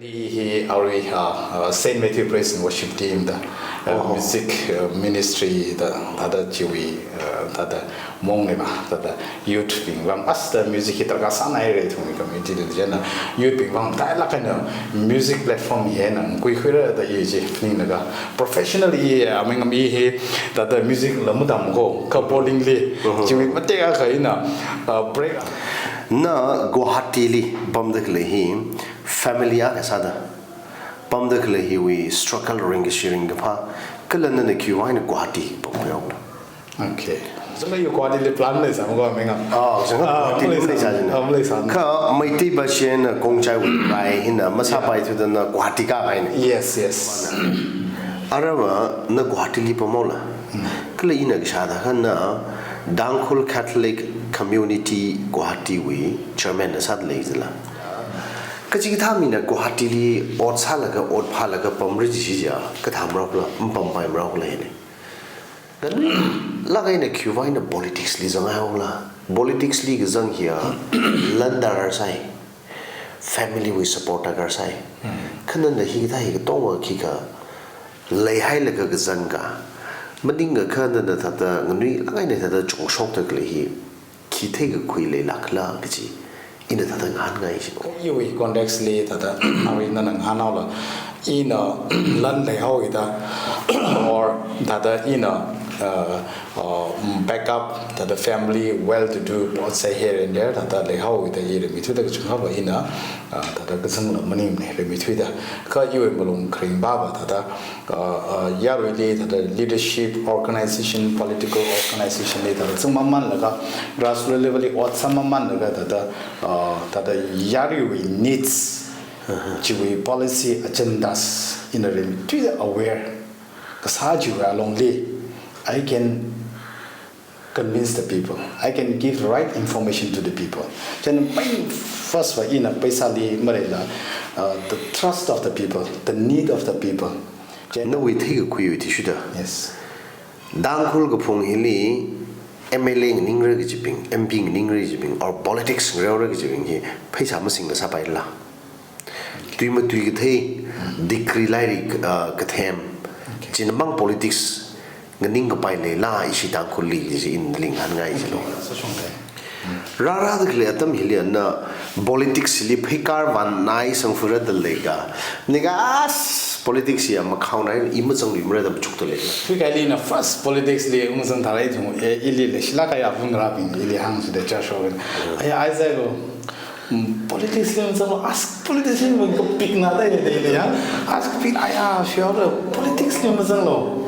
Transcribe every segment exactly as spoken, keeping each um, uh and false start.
Hi arui, uh, uh, Saint Matthew Praise and Worship Team da, uh, Oh. music, uh, ministry da, thāda chiwui, uh, thāda mong ni ma, thāda youth bing vang as da music hi darkar sānai re thung community da jana youth bing vang thālāk eina music platform hi na kuikhuira da i ji phaning laga professionally, uh, mengam i hi thāda music la matam ko, ka bowling li, Mhm. chiwui mateka ka ina, uh, break. Na Guwahati li pamda khalei hi family akha sāda pamda khalei hiwui struggle ringkashi ringkaphā, kala nana khiwui vang eina Guwahati pamkhui haola? Okay. So, you Guwahati li plan lei sam ko mengam. Ah, zanga Ah, Guwahati malei li sa-, sājina. Ah, malei sa. Kha Meitei ba shena Khongchai wui pai hina, masāpai thudana Guwahati ka pai ni. Yes, yes. Arava na Guwahati li pam haola. Hmm. Kala ina kashāda kha na Tangkhul Catholic Community Guwahati wui chairman na sāda lei zila. Kachikathā mina Guwahati li ot sālaga, ot phālaga pamra jishi ja, kathā maraola, mpampai maraola hili. Nganui lāk eina khiwui vang eina politics li zanghai haola? Politics li kazang hiya, lan darkar sai. Family wui support darkar sai. Hmm. Kha nana hikathā hi katonga khikha leihailaga kazang ka. Maningakha nana thāda nganui lāk eina thāda chungshokda khalei hi khi theikakhui leilākla kaji ina thāda ngahānngai shi. Iwui context li thāda, arui nana ngahān haola, ina lan leihaoda, or thāda ina, uh, uh, backup, thāda family, well-to-do, pot say here and there, thāda leihaoda i rimeithuida kachungkhava ina, uh, thāda kazangla maningmana rimeithuida. Kha iwui malung kharing baba thāda, uh, uh, yaruili thāda leadership organization, political organization li thāda zangmamanlaga, grassroots level li ot sāmamanlaga thāda, uh, thāda yaruiwui needs, Uh-huh. chiwui policy agendas ina rimeithuida aware kasā chiwui alungli, I can convince the people. I can give the right information to the people. Chieina main first va ina paisali maleila, uh, the trust of the people, the need of the people. Chieina Nawui theikakhui athishurda. Yes. Tangkhul kaphung hili M L A nganingra kajibing, M P nganingra kajibing, or politics ngareora kajibing hi pheisā masingla sāpaila. Tui matui kathei, degree lairik, uh, kathem. Okay. China mang politics nganing kapai leila ishi Tangkhulli kaji ina ngahānngai jilo. Sāshungda. Rārada khalei atam hili ana politics li pheikar vānnai sangfura da leika. Nika as politics ya makhaonai i mazangluimara da machukda leila. Khuikaili na first politics li ungzang tharai thung, eh, ili leishilāk eina apung ngarābing ili hāngshida church ho. Ai, ai zai ko. Mm, politics li mazanglo, as politics li makapikna da ya, da ya. As kapik, ai, ah, sure, politics li mazanglo.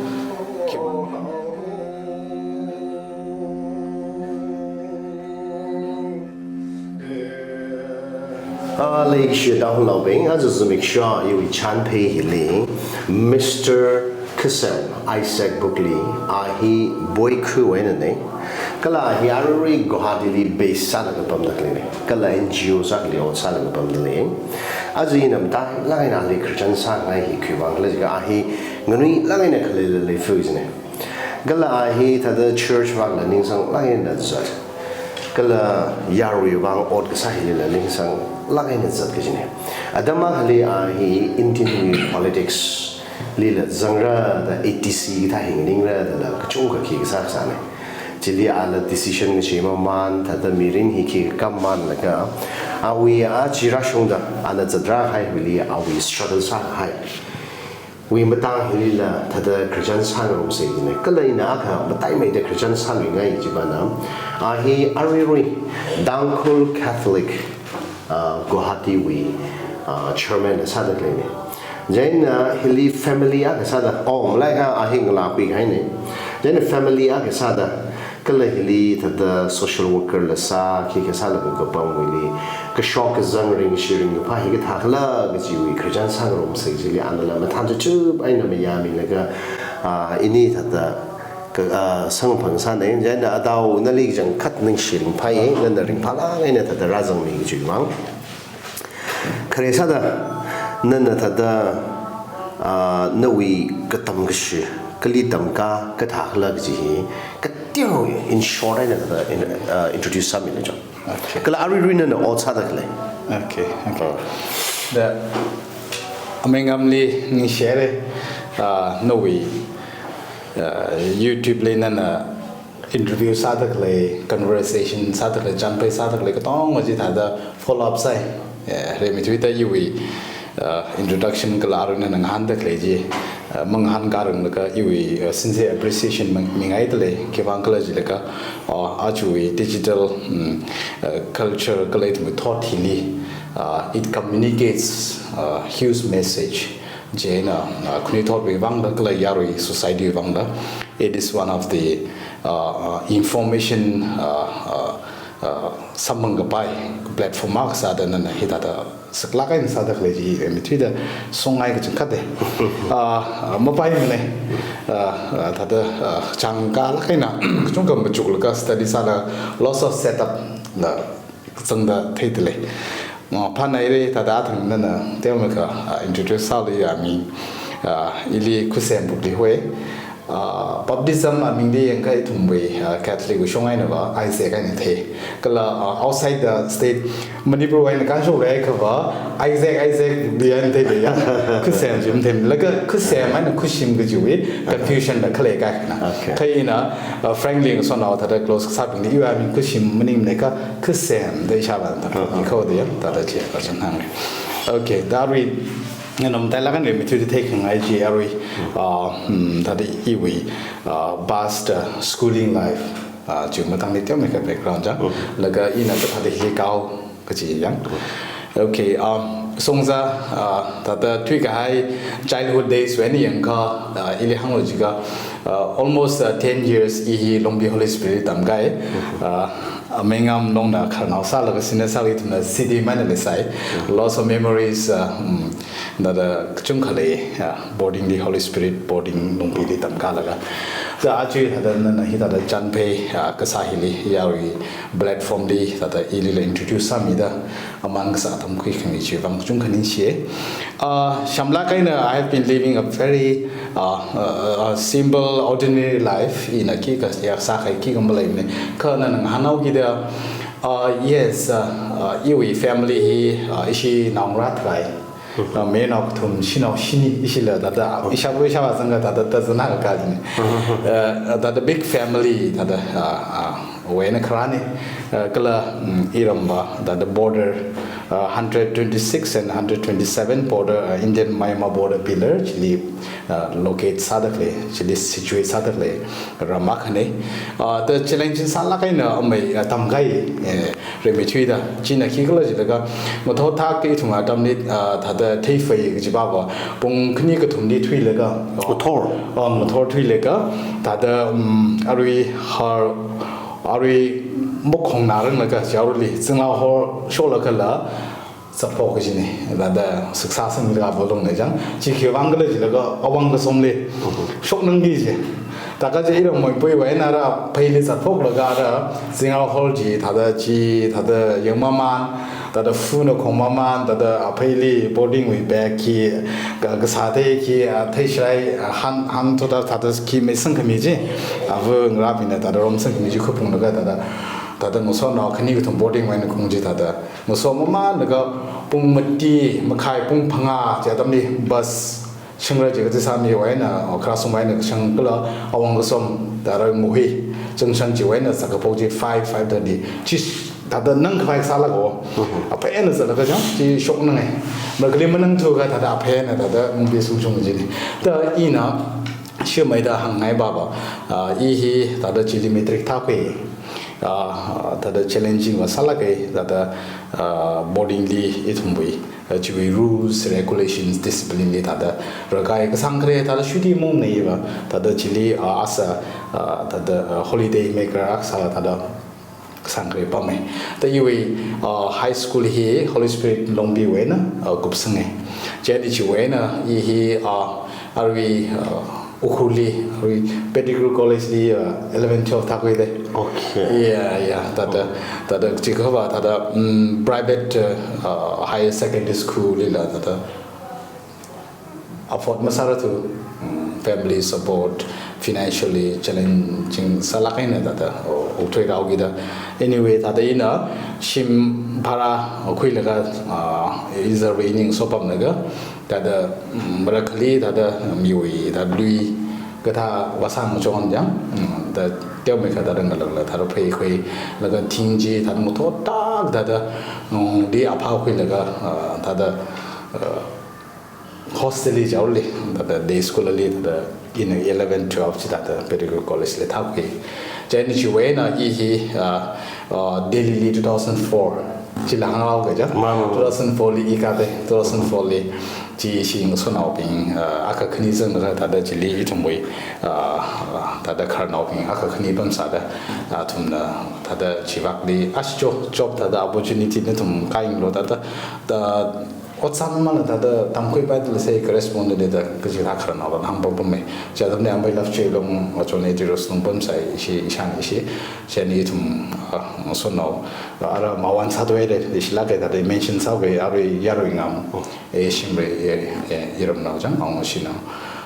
Ah, leishiya Tangkhulnaobing, aja zimiksho iwui chanphei hili, Mister Khasem Isaac Bukli, a hi Boikhu wui einana. Kala a hi aruirui Guwahati li base sālaga pamda khaleina. Kala N G O sālaga ot sālaga pamda lei. Aja ina matailāk eina ali Christian sāngai hi khiwui vang khala jiakha a hi nganui lāk eina khaleila leifui jina. Kala a hi thāda church vangla ningsanglāk eina zat. Kala yarui vang ot kasā hilila ningsanglāk eina zat kajina. Atam akhali a hi Indian politics lila zangra da A D C kathā hi nganingra dala kachungkha khi kasā kasāna. Chili ala decision kachi mamān, thāda mirin hi khi kamanlaga, awui aja rāshungda ana zatra haiwuili awui struggle sāhai. Wui matang hilila thāda Christian sāngarumsa jina. Kala ina akha mataimeida Christian sāluingai jipana, a hi aruirui Tangkhul Catholic, ah, Guwahati wui, ah, chairman sāda khaleina. Chieina hili family akha sāda, oh, malaikha a hi ngalākhui kahaina. Chieina family akha sāda, kala hili thāda social worker la sā, khikha sālaga kapamwuili kashok kazang ringshi ringkaphā hi kathākhala kajiwui Christian sāngarumsa kajili anala mathān chuchup eina mayāmilaga, ah, ini thāda ka, ah, samkaphang sāna. Chieina Atao nali kachangkhat ningshi ringphāya, nana ringphālāk eina thāda rāzangmi kajiwui vang. Khare sāda, nana thāda, ah, nawui katam kashi, kali tamkha, kathākhala kaji hi, kateokha in short eina thāda in, ah, introduce sāmilu chang. Okay. Kala aruirui nana ot sāda khalei. Okay, okay. Ah. The Amei Ngamli ningshire, ah, nawui, ah, YouTube li nana interview sāda khalei, conversation sāda khalei, chānphai sāda khalei, katonga chi thāda follow up sāi. Eh, rimeithuida iwui, ah, introduction kala arui nana ngahānda khalei chi, ah, mangahān karang laga iwui, ah, sincere appreciation mang-, mingaida lei, khiwuivang khala jilaga, ah, ajawui digital, mm, ah, culture kala ithumwui thot hili, uh, it communicates a huge message. Chieina, uh, khanuithotwui vangda kala yarui society vangda, it is one of the, uh, uh, information, uh, uh, uh, samphang kapai platform akha sāda nana hithāda saklāk eina sāda khalei chi, eh, rimeithuida songai kachangkhat de. Uh, uh, mapaimana, uh, uh, thāda, uh, chāngkalāk eina kachungkha machuklaga study sāda, lots of setup la zangda theida lei. Nga phanai re, thāda athang nana teomeikha, ah, introduce sālu ya mi, ah, ili Khusem Buklihoy. Ah, baptism amingli yangkha ithumwui, ah, Catholic wui shong eina va Isaac eina thei. Kala, ah, outside the state, Manipur wui eina kanshok leiakha va Isaac, Isaac Bukli eina theida ya. Khusem chi mathei. Laga Khusem eina Khushim kajiwui confusion la khalei kahaina. Okay. Kha ina, uh, frankly, ngasotnao thāda close kasābingli iwui aming Khushim maningmanei kha Khusem da ishāvāna thāda, uh-huh, ikho da ya, thāda chi kachang hānga. Okay, da arui, nana matailāk eina rimeithuida theikhangai chi arui, uh, hmm, thāda iwui, uh, past, uh, schooling life, uh, chi matangli teomeikha background chang. Uh-huh. Laga ina kathāda hili kao kachi yang. Okay, um, Songza, uh, thāda thuikahai childhood days wui eina yangkha, uh, ili hānglu jiakha, uh, almost, uh, ten years i hi Longpi Holy Spirit tamkahai. Uh, Amei Ngam nongna khararnao sālaga senior sāli ithumna city mai eina leisai. Lots of memories, uh, mm, thāda kachungkha lei, uh, boarding li, Holy Spirit boarding Longpili tamkalaga. Da aja thāda nana hithāda chānphai, uh, kasā hili yarui platform li thāda ilila introduce sāmida aman kasā tamkhui khami chiwui vang kachungkha ningshiye. Uh, shamlāk eina I have been living a very, uh, uh, uh, simple, ordinary life. Ina khikha yak sākahai khikha maleimanei. Kha nana ngahānhaokida, uh, yes, uh, uh, iwui family hi, uh, ishi naongarā tharai. Uh, mayarnao kathum, shanao shini, ishila thāda, ishāva ishāvā zangkha thāda, thāda zangkha kajinei. Uh, thāda big family, thāda, uh, uh, wui eina kharānei, uh, kala, mm, iramva, thāda border, uh, hundred twenty-six and hundred twenty-seven border, uh, Indian Myanmar border pillar, chili, uh, locate sāda khalei, chili situate sāda khalei ram akhanei. Uh, thāda challenging sālāk eina amei, uh, tamkahai, eh, rimeithuida. China khikhala jilaga, ngathor thak ithum atamli, uh, thāda theifai kajiva va, pung khani kathumli thuilaga. Ngathor? Uh, ngathor thuilaga, thāda, um, arui har, arui makhongna ranglaga, chiaorali, zingrao hor shoklaga la, zatphok kajinei, thāda sākasā sanglaga va longnei chang, chi khiwui vang khala jilaga awang kasomli, shoknangki ji. Thākha chi iram Moipui wui eina ara pheili zatthoklaga ara, zingrao hor chi, thāda chi, thāda yangmaman, thāda funa khongmaman, thāda apheili boarding wui bag khi, ka, kasā thei khi, a, theishirai, a, han, han thāda, thāda khi meisang khami chi, ava ngarābingna thāda romsang khami chi khuiphunglaga thāda, thāda ngasotnao khani kathum boarding wui eina khaung chi thāda, ngasot mamanlaga pung mati, makhai pung phangā, chi atamli bus, shangra chi kachi sāmiwui eina, o, classroom wui eina kashang kala awang kasom, thāda Muhui, junction chiwui eina sākaphok chi five, five thirty. Chi thāda nang khavai sālaga, aphei eina zatlaga chang, chi shoknangai. Makali manangthuakha thāda aphei eina thāda ungpi sungshung jinei. Thāda ina, shimeida hāngngai baba, ah, i hi thāda chili matric thākhui. Ah, thāda challenging va sālākei, thāda, ah, boarding li ithumwui, ah, chiwui rules, regulations, discipline li thāda rākahai kasāng khare, thāda shuti mong neiva, thāda chili, ah, asa, ah, thāda, ah, holiday maker akha sāla thāda kasāng khare pamei. Thāda iwui, ah, high school hi Holy Spirit Longpi wui eina, ah, kupsangei. Chieina chiwui eina i hi, ah, arui, ah, Ukhrulli, arui Pettigrew College li, uh, eleven, twelve thākhuidei. Okay. Yeah, yeah, thāda, thāda chikhava, thāda, mm, private, uh, uh, higher secondary school lila, thāda. afford masāra tu, mm, family support, financially challenging sālāk eina thāda, o, okthuirao kida. Anyway, thāda ina shim bhara khuilaga, ah, reserve eina sopamlaga, thāda, mm, marakhali thāda miwui thāda lui kathā vāsāngachon jang, mm, thāda teomeikha thāda ngalāngla thāda pheikhuilaga thing chi thāda ngathor tak thāda, mm, li aphā khuilaga, ah, thāda, ah, hostel li jaoli, thāda day school li, thāda in eleven, twelve chi thāda Pettigrew College li thākhui. Chieina chiwui eina i hi, ah, ah, Delhi li two thousand four chila hāngrao kaja. Ma, ma, ma. Two thousand four li i kāda, two thousand four li chi ishi ngasotnaobing, ah, akha khani zangda thāda chili ithumwui, ah, thāda khararnaobing akha khani pamsāda, ah, athumna thāda chivakli, ashi jo, job thāda opportunity nathum kāyanglu thāda, thāda ot sāmamānla thāda tamkhuipailāksei correspondent li da kaji thāda khararnaola hāngpampamma. Chi atamli ambai love chelong, achon eighty rose long pamsai ishi, ishān ishi, chieina ithum, ah, ngasotnao, ara mawan sāthuihaira, ishilāka thāda mention sākhui, arui yarui ngam, e shimrei, e, e, iramnao jang, ang shinao.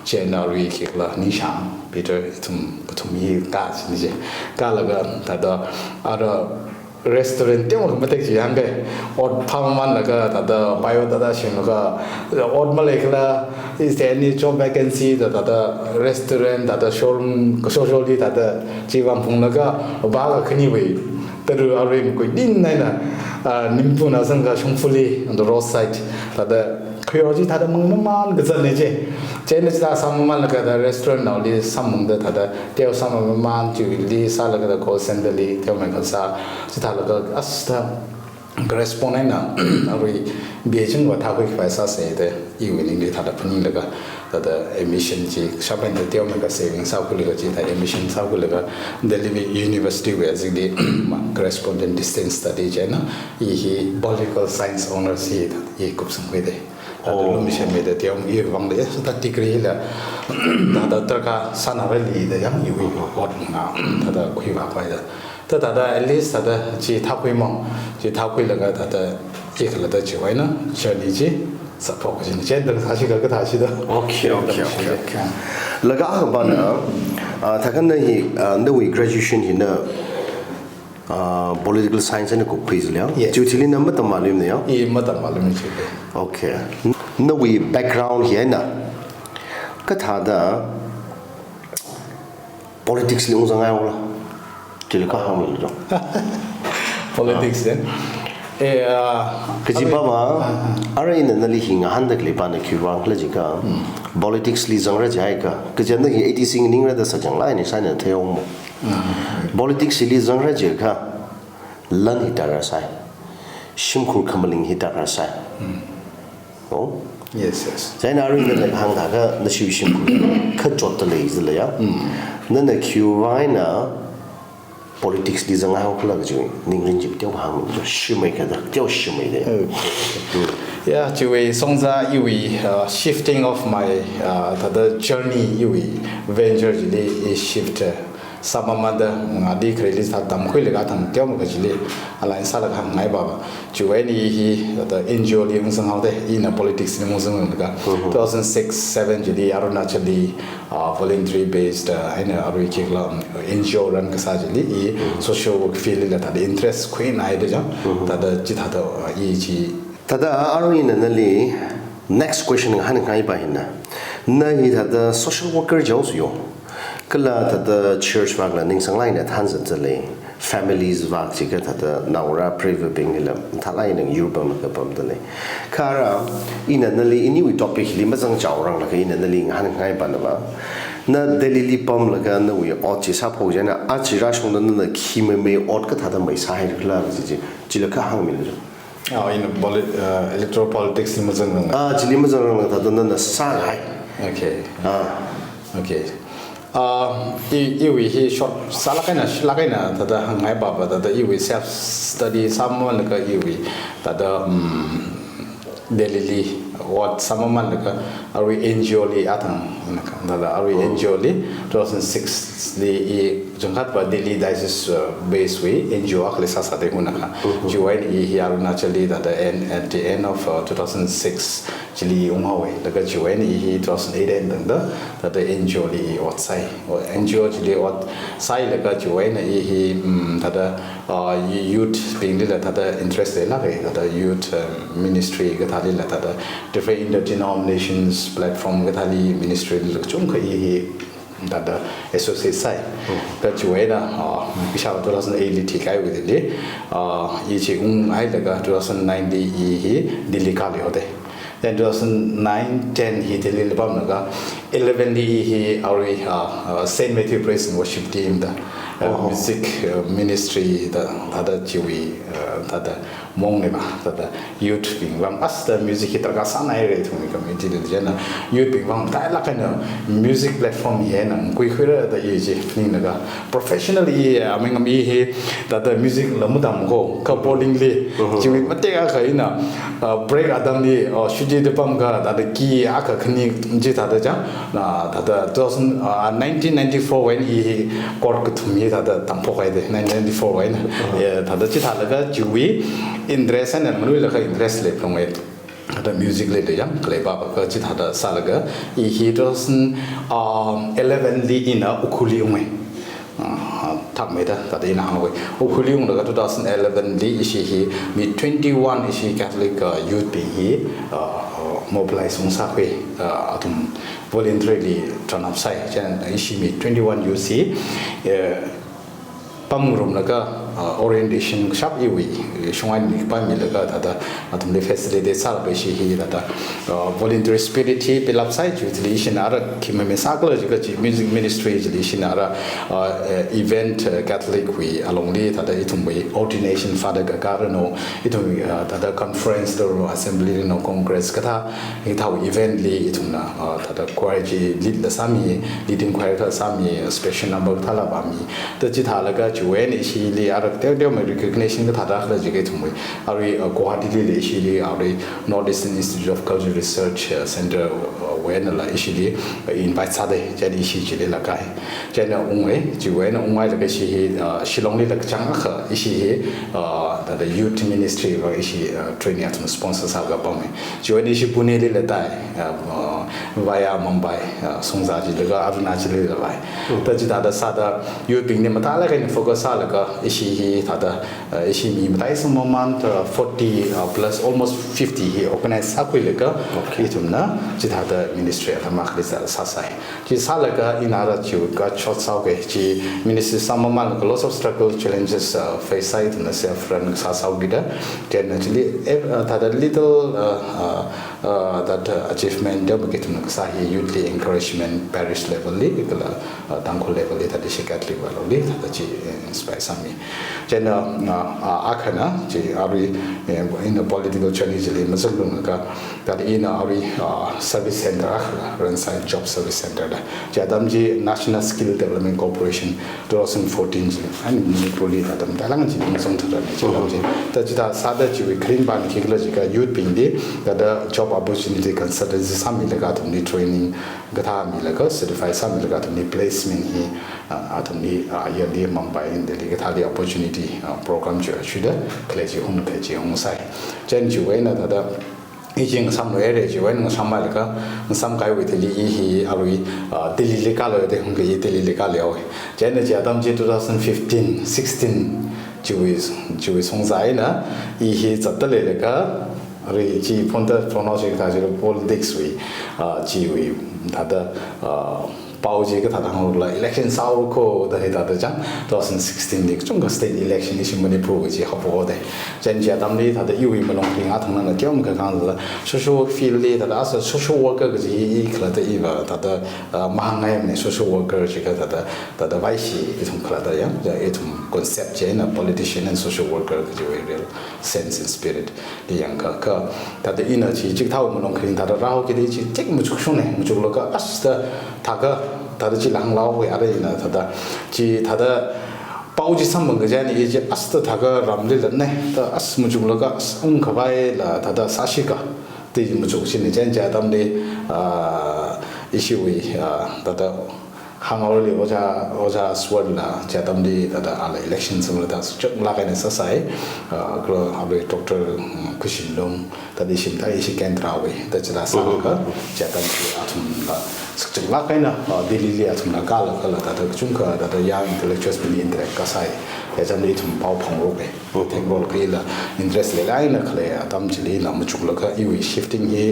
Chieina arui khikhala Nishang, Peter, ithum, kathum hi kā chini je. Kālaga, thāda, ara restaurant teomeikha matek chi hāngkei. Ot phāmamānlaga thāda biodata shinglaga, ot maleikhala, is there any job vacancy da thāda restaurant thāda showroom, showroom li thāda chi vāphunglaga, bhara khaniwui tara arui makui din eina, ah, Nimbuna zangda shongfali on the roadside thāda khuirao chi thāda mangmamān kazatna je. Chieina chithā sāmamānlaga thāda restaurant naoli sāmungda thāda teo sāmamān chili sālaga thāda call center li teomeikha sā, chithālaga ashi thāda correspondent na arui Beijing va thākhui khavai sāsei da iwui ningli thāda phaninglaga thāda admission chi shapenda teomeikha saving sākhuilaga chithā admission sākhuilaga Delhi University wui azingli ma correspondent distance study chieina i hi political science honours hi i kupsangkhuida. Thāda Oh. Lumashanmeida teomeikha i vangda, eh, thāda degree la, thāda darkar sānarali da yang iwui ot nga, thāda khuivākhuida. Thāda, thāda at least thāda chi thākhuimang, chi thākhuilaga thāda i khalatta chiwui eina journey chi sāphok kajina. Chieina thāda sāshi kha kathā shida. Okay, okay, okay, okay. Laga akhava na, ah, thākha na hi, ah, nawui graduation hina, ah, political science eina kupkhui zile. Yes. Chiwui thili na matam maluimana ya? I matam maluimana chili. Okay. Nawui background hi eina kathāda politics li ungzanghaihaola? Chili kahāng milu. Politics then. Eh, ah, kaji I mean, pava, ah, ah. Arui ina nali hi ngahānda khalei pava na khiwuivang khala jiakha, hmm, politics li zangra jiakha, kaja na hi A D C nganingra da sakchang lai ni sai na theihaomo. Hmm. Politics li zangra jiakha, lan hi darkar sai. Shimkhur khamaling hi darkar sai. Hmm. Oh? Yes, yes. Chieina arui nana hāngda kha nashi shimkhur kachot da lei zile ya. Mm. Nana khiwui eina politics li zanghaokhala kaji ningrin chi teo hāngmi, shimei kathā, teo shimei de. Okay, okay. Mm. Yeah, chiwui songza iwui, uh, shifting of my, uh, thāda journey iwui venture chili i shift, uh, sāmamānda, ngadi khareli sā tamkhuilaga thang teomeikha chili align sālaga hāngngai pava. Chiwui eina i hi, thāda N G O li ungzanghaoda, ina politics li ungzanglaga. Mhm. Two thousand six seven chili Arunachal li, ah, voluntary based, ah, eina arui khikhala, um, N G O run kasā chili, i, mhm, social work field la thāda interest khuingai da jang, mhm, thāda chithāda, ah, i chi. Thāda arui ina nali next question ngahānngai pava hina. Na hi thāda social worker jihaosa yo. Kala thāda church vak la ningsanglāk eina thanzat zale, families vak jiakha thāda naongarā preivabing hila mathālāk eina yurbang laga pamda lei. Kha ara, ina nali iniwui topic li mazangchaoranglakha ina nali ngahānngai pava na va. Na Delhi li pamlaga nawui ot chi sāphok jiakha, aja rāshungda nana khi meimei ot kathāda meisāhaikhala kaji chi, chila kahāng milu. Ah, ina poli-, uh, electoral politics li mazangrang. Ah, chili mazangrang thāda nana sāhai. Okay. Ah. Okay. Ah, i, iwui hi short sālāk eina, shilāk eina thāda hāngngai pava thāda iwui self study sāmamānlaga iwui thāda, um, Delhi li ot sāmamānlaga arui N G O li athang, thāda arui, oh, N G O li two thousand six li i Jangkhat pa Delhi Diocese, uh, base wui N G O akha leisāsāda hunakha. Mhm. Chiwui eina i hi Arunachal li thada end, at the end of, uh, two thousand six chili unghaowa. Laga chiwui eina i hi two thousand eight eina tangda thada N G O li i ot sāi. O, N G O chili ot sāhailaga chiwui eina i hi, mm, thada, uh, youth bingli la thada interest leilāka, thada youth, um, ministry kathāli la thada different interdenominations platform kathāli ministry li la kachungkha i hi thada associate sāi. Hmm. Kha chiwui eina, ah, ishāvā two thousand eight li thikahaiwui thili, ah, i chi unghailaga two thousand nine li i hi Delhi kāli haoda. Then two thousand nine ten hi Delhi li pamlaga, eleven li i hi arui, ah, ah, Saint Matthew Praise and Worship Team da, ah, Oh. music, ah, ministry da, thada chiwui, ah, thada mong ni ma, thada youth bing vang asta music hi darkar sānai re thung ni community li jana youth bing vang thālāk eina music platform hi eina kuikhuira da i chi ninglaga professionally, I mean, i hi thada music la matamkho, kha bowling li, Mhm. chiwui matek akha ina, uh, break atamli, uh, shuti da pamkha, thada key akha khani chi thada chang, na, thada two thousand, uh, nineteen ninety-four wui eina i hi chord kathum hi thada tamphok haida, nineteen ninety-four wui eina. Uh-huh. Ya, thada chithālaga chiwui interest eina nganuilakha interest leiphalunga. Thada music li la yāngkhalei papa kha chithāda sālaga i hi two thousand, um, eleven li ina Ukhrul li unga. Uh, thakmeida, thada ina hānghaowa. Ukhrul li unglaga two thousand eleven li ishi hi mi twenty-one ishi Catholic, uh, youth bing hi, uh, mobilize ungsākhui, uh, athum voluntarily turn up sāi. Chieina ishi mi twenty-one youth hi, uh, pamngarumlaga, uh, orientation kashap iwui, shongwui eina kapamilaga thada athumli facilitate sālaga ishi hi thada, uh, voluntary spirit hi build up sāi. Chiwui thili ishina ara khi mame sākhala jiakha chi music ministry chili ishina ara, uh, uh, event, uh, Catholic wui alungli thada ithumwui ordination father kakā ranu, ithumwui, uh, thada conference ranu, assembly ranu, congress kathā, hithāwui event li ithumna, uh, thada choir chi lead la sāmi, leading choir kathā sāmi, special number kathā la vāmi. Thada chithālaga chiwui eina ishili ara teoteomei recognition kathā rākhala jiakha ithumwui arui, uh, Guwahati li la ishili arui North Eastern Institute of Cultural Research, uh, Center, uh, wui eina la ishili, uh, invite sāda, chieina ishi chili la kāi. Chieina unga, chiwui eina unghailaga ishi hi, uh, Shillong li la kachāng akha ishi hi, uh, thada youth ministry va ishi, uh, training athum sponsor sālaga pama. Chiwui eina ishi Pune li la tāi, uh, uh, via Mumbai, uh, Songza jilaga Arunachal li la vāi. Hmm. Thada chithāda sāda youth bingli mathālāk eina focus sālaga ishi hi thada, uh, ishi mi mataisang mamān, uh, forty, uh, plus almost fifty hi organize sākhuilaga Okay. ithumna chithāda ministry atam akhali sā, sāsai. Chi sālaga ina ara chiwui kachot sāhaoki, chi ministry sāmamānlaga lots of struggle, challenges, uh, face sāi, ithumna self run sāsāhaokida. Chieina chili, eh, uh, thada little, uh, uh, uh, that, uh, achievement da maki ithumna kasā hi youth li encouragement parish level li, kala, uh, Tangkhul level li, thada ishi Catholic wui alungli, thada chi, eh, inspire sāmi. Chieina, uh, uh, akhana, chi arui, eh, in the political journey chili mazanglunglaga, thada ina arui, uh, service center akha run sāi, job service center da. Chi atam chi National Skill Development Corporation, two thousand fourteen chi, and Manipur li thada mathālāk chi mazangtharan chi atam chi. Thada chithā sāda chiwui kharing pāna khikhala jiakha youth bingli, thada job opportunity consultancy sāmilaga athumli training kathā milaga, certify sāmilaga athumli placement hi, uh, athumli, uh, yearly Mumbai and Delhi kathāli opportunity, uh, program chi shuida, khalei chi hung, khalei chi hung sāi. Chieina chiwui eina thada, i chi ngasāmluira, chiwui eina ngasāmhailaga, ngasāmkahaiwui thili i hi arui, uh, Delhi li kālu da hungki, i Delhi li kālu. Chieina chi atam chi two thousand fifteen, sixteen, chiwui, chiwui Songza eina, i hi zatda leilaga, arui chi phonda pronounce kathā chi politics wui, uh, chiwui, thada, uh, pao chi kathāda hānglu khala election sāhaokho da hithāda chang, two thousand sixteen li kachungkha state election ishi Manipur wui chi haophokhaoda. Chieina chi atamli thada iwui malung kharing athang nana kayom kakang thada social work field li thada as a social worker kaji i khalatta iva thada, uh, mahāngngaimana social worker jiakha thada, thada vaishi ithum khalatta ya, ya ithum concept chi eina politician and social worker kajiwui real sense and spirit li yangakha, thada ina chi chikathāwui malung kharing thada rāhaokida chi tik machukshunga, machuklaga as da thākha, thada chila hānglu, ara ina thada chi thada pao chi samphang kaji eina i chi as da thākha ramli lānna, thada as machuklaga as ungkhavai la thada sāshika, da chi machukshina. Chieina chi atamli, ah, ishiwui, ah, thada Hānghaorali ojā, ojā Swarla, chi atamli thāda ala election sāmla thāda sukchak lāk eina sāsai, uh, kala arui Doctor, um, Khuishinlung, thāda ishi thāda ishi kendrawui, thāda chila sālaga, chi atam chi athumla sukchak lāk eina, uh, Delhi li athumla kālaga kala thāda kachungkha thāda young intellectuals bingli interact kasāi, chi atamli ithum pao phangroke. Technology la interest leilāk eina khalei atam chili ina machuklaga iwui shifting hi,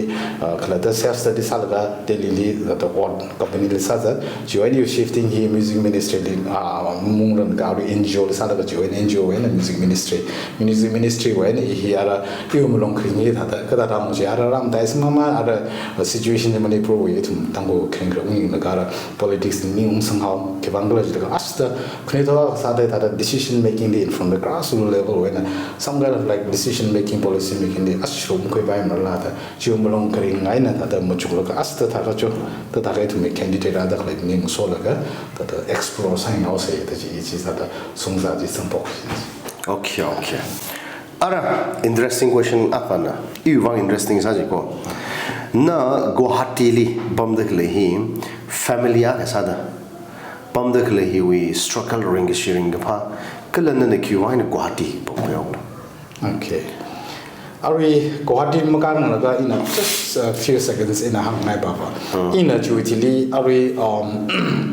uh, khalatta self study sālaga Delhi li thāda ot company li sāzat, chiwui eina iwui shifting hi music ministry li, uh, mungranga arui N G O li sālaga chiwui eina N G O wui eina music ministry, music ministry wui eina i hi ara iwui malung kharing hi thāda, kathāda mung chi ara ramdai sāmamān ara, uh, situation hi Manipur wui ithum Tangkhul kharing kharing unglaga ara politics li ning ungsanghao, khivang khala jilaga asta, khanuithot sāda thāda decision making li in from the grassroots level wui eina some kind of like decision making, policy making li ashrum khuipai marla thāda, chiwui malung kharing eina thāda machuklaga asta thāda kacho, thāda thāda ithumwui candidate rāda khalei ningsholaga, thāda explore sāhaosei thāda chi, chi thāda sungzā chi samphok. Okay, okay. Ara, interesting question akhana. Iwui vang interesting sā jiko. Na Guwahati li pamda khalei hi, family akha sāda pamda khalei hiwui struggle ringkashi ringkaphā, kala nana khiwui vang eina Guwahati pamphok haola? Okay. Arui Guwahati makānlaga ina just a few seconds ina hāngngai baba. Hmm. Ina chiwui thili arui, um,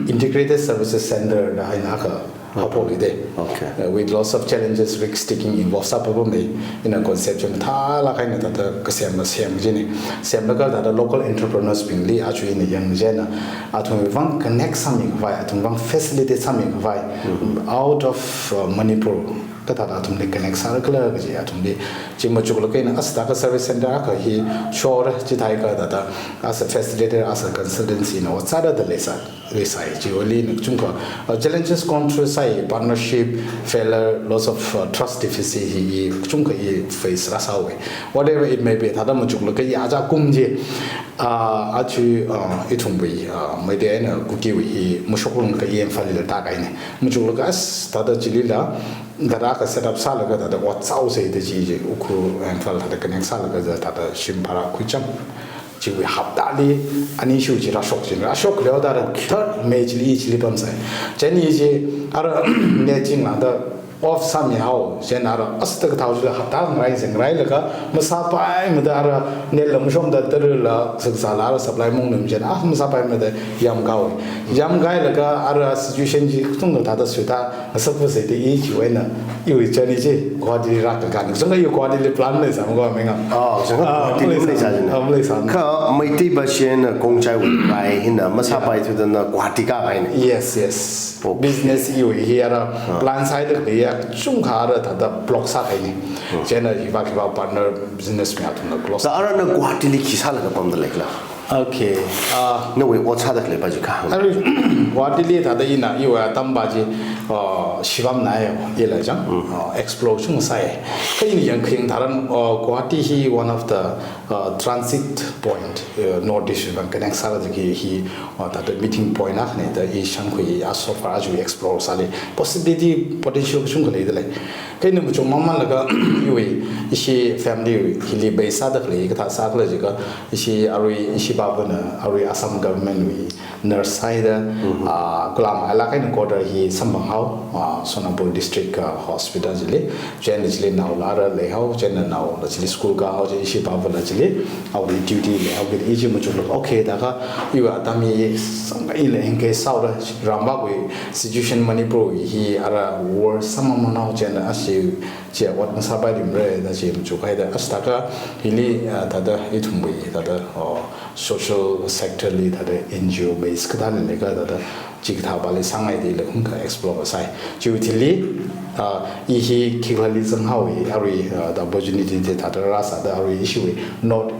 Integrated Services Center da ina akha haophokli de. Okay. Uh, with lots of challenges, risk taking involved sāpapamei, ina concept chi mathālāk eina thāda kasem masem jine. Semlaga thāda local entrepreneurs bingli aja ina yang jina. Athumwui vang connect sāmikhavai, athumwui vang facilitate sāmikhavai, out of, uh, Manipur. Kathāda athumli connect sāra khala kaji athumli chi machuklaga ina asta ka service center akha hi shora, chithākha thāda as a facilitator, as a consultancy na ot sāda da leisā. Leisai, chiwuili ina kachungkha, uh, challenges gone through sāi, partnership failure, loss of, uh, trust deficit hi, hi kachungkha i face rāsāhaowe. Whatever it may be, thāda machuklaga i aja kum chi, uh, aja, uh, ithumwui, uh, Meitei eina Kukiwui hi mashoklung kha i Imphal lila tākahaine. Machuklaga as thāda chilila, thāda akha set up sālaga thāda ot sāhaosei da chi chi, Ukhrul, Imphal thāda connect sālaga thāda shim bhara khuicham. Chiwui haptali ani shu chi rāshok chi, rāshok leo thāda third May chili i chili pamsai. Chieina i chi ara net chi ngahānda off sāmihao, chieina ara asta kathao chila hapta ngarai chi ngarailaga masāpaimada ara net la mashomda tara la sāsāla ara supply maungna chieina, ah, masāpaimada yamkāhaowe. Yamkāhailaga ara situation chi kachungkha thāda suita ngasakpasei da i chiwui eina, iwui journey chi Guwahati li rākakān. Kachungkha i Guwahati li plan leisāmako menga. Oh, so Ah, Guwahati li maleisā. Maleisā jina. Ah, maleisā. Kha Meitei bashina Khongchai wui pai hina masāpaithuda na Guwahati kākahaine. Yes, yes. Okay. Business iwui hi ara plan sāhaida khalei ya kachungkha ara thāda block sākahaine. Chieina hiva hiva partner business mi athumna close. Thāda ara na Guwahati li khi sālaga pamda leikhala? Okay. Ah, nawui ot sāda khalei pa chi kahāng. Arui, Guwahati li thāda ina iwui atam pa chi, ah, shibam nai ila jang, ah, explore chung sāi. Kha ina yangkharing tharan, ah, Guwahati hi one of the, ah, transit point, ah, North East wui vang connect sālaga hi, hi, ah, thāda meeting point akhane da i shangkhui a so far aja explore sāli. Possibility, potential kachungkha leidalei. Kha ina machuk mamānlaga iwui, ishi family wui, hili base sāda khalei, kathā sākhala jiakha, ishi arui, ishi bavana, arui Assam government wui nurse sāhaida, ah, Kolamlila kaina quarter hi samphanghao, ah, Sonapur district, ah, hospital chili, chieina chili naola ara leihao, chieina naola chili school kāhao, chi ishi bavana chili, awui duty leihao, kha i chi machuklaga, okay, thākha, iwui atam hi, sangkai le hingkai saora, rambakwui situation Manipur wui hi ara worse sāmamānhao chieina ashi, chi ot masāpaimara da chi machukhaida, as thākha hili, ah, thāda ithumwui, thāda, oh, social sector li thāda N G O base kathāli leikha thāda chikathā pali sāngai dila kachungkha explore sāi. Chiwui thili, ah, i hi khikhalali zanghaowe, arui, ah, the opportunity chi thāda rāsāda arui ishiwui North